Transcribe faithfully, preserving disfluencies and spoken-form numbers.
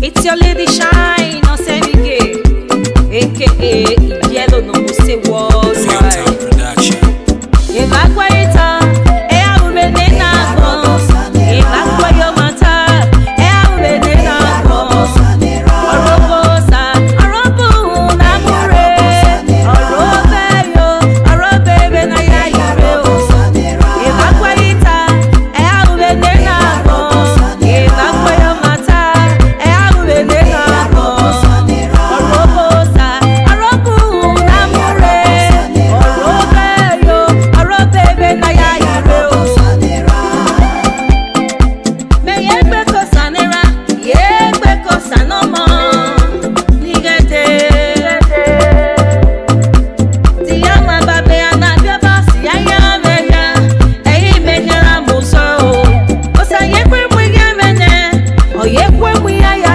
It's your lady Shine, Osemike, A K A Yellow no Mose Worldwide. Filter Production. Evba gua ita, ẹ a ru vbene na gbọn. Evba gua yo mata, ẹ a ru vbene na gbọn. Ọrọbọ Osa, ọrọbọ uhunmwu na mu rre. Ọrọbọ yo, ọrọbọ vbene a ya yi rre o. Evba gua ita, ẹ a ru vbene na gbọn. Evba gua yo mata, ẹ a ru vbene na gbọn. Ọrọbọ Osa, ọrọbọ uhunmwu na mu rre. Ọrọbọ yo, ọrọbọ vbene a ya yi rre o. Mẹ ye gbe ke Osa ne erha, ye gbe ke Osa ne ọmọ, ni ghẹ dee. Te I ya ma ba be a na viọ Ọba Osa ya ya mwẹ ya, ẹ i re mẹ khian ra mu sẹ o. Osa ye kue mu ighẹ mwẹ nẹ, ọ ye kue mu ighẹ ya.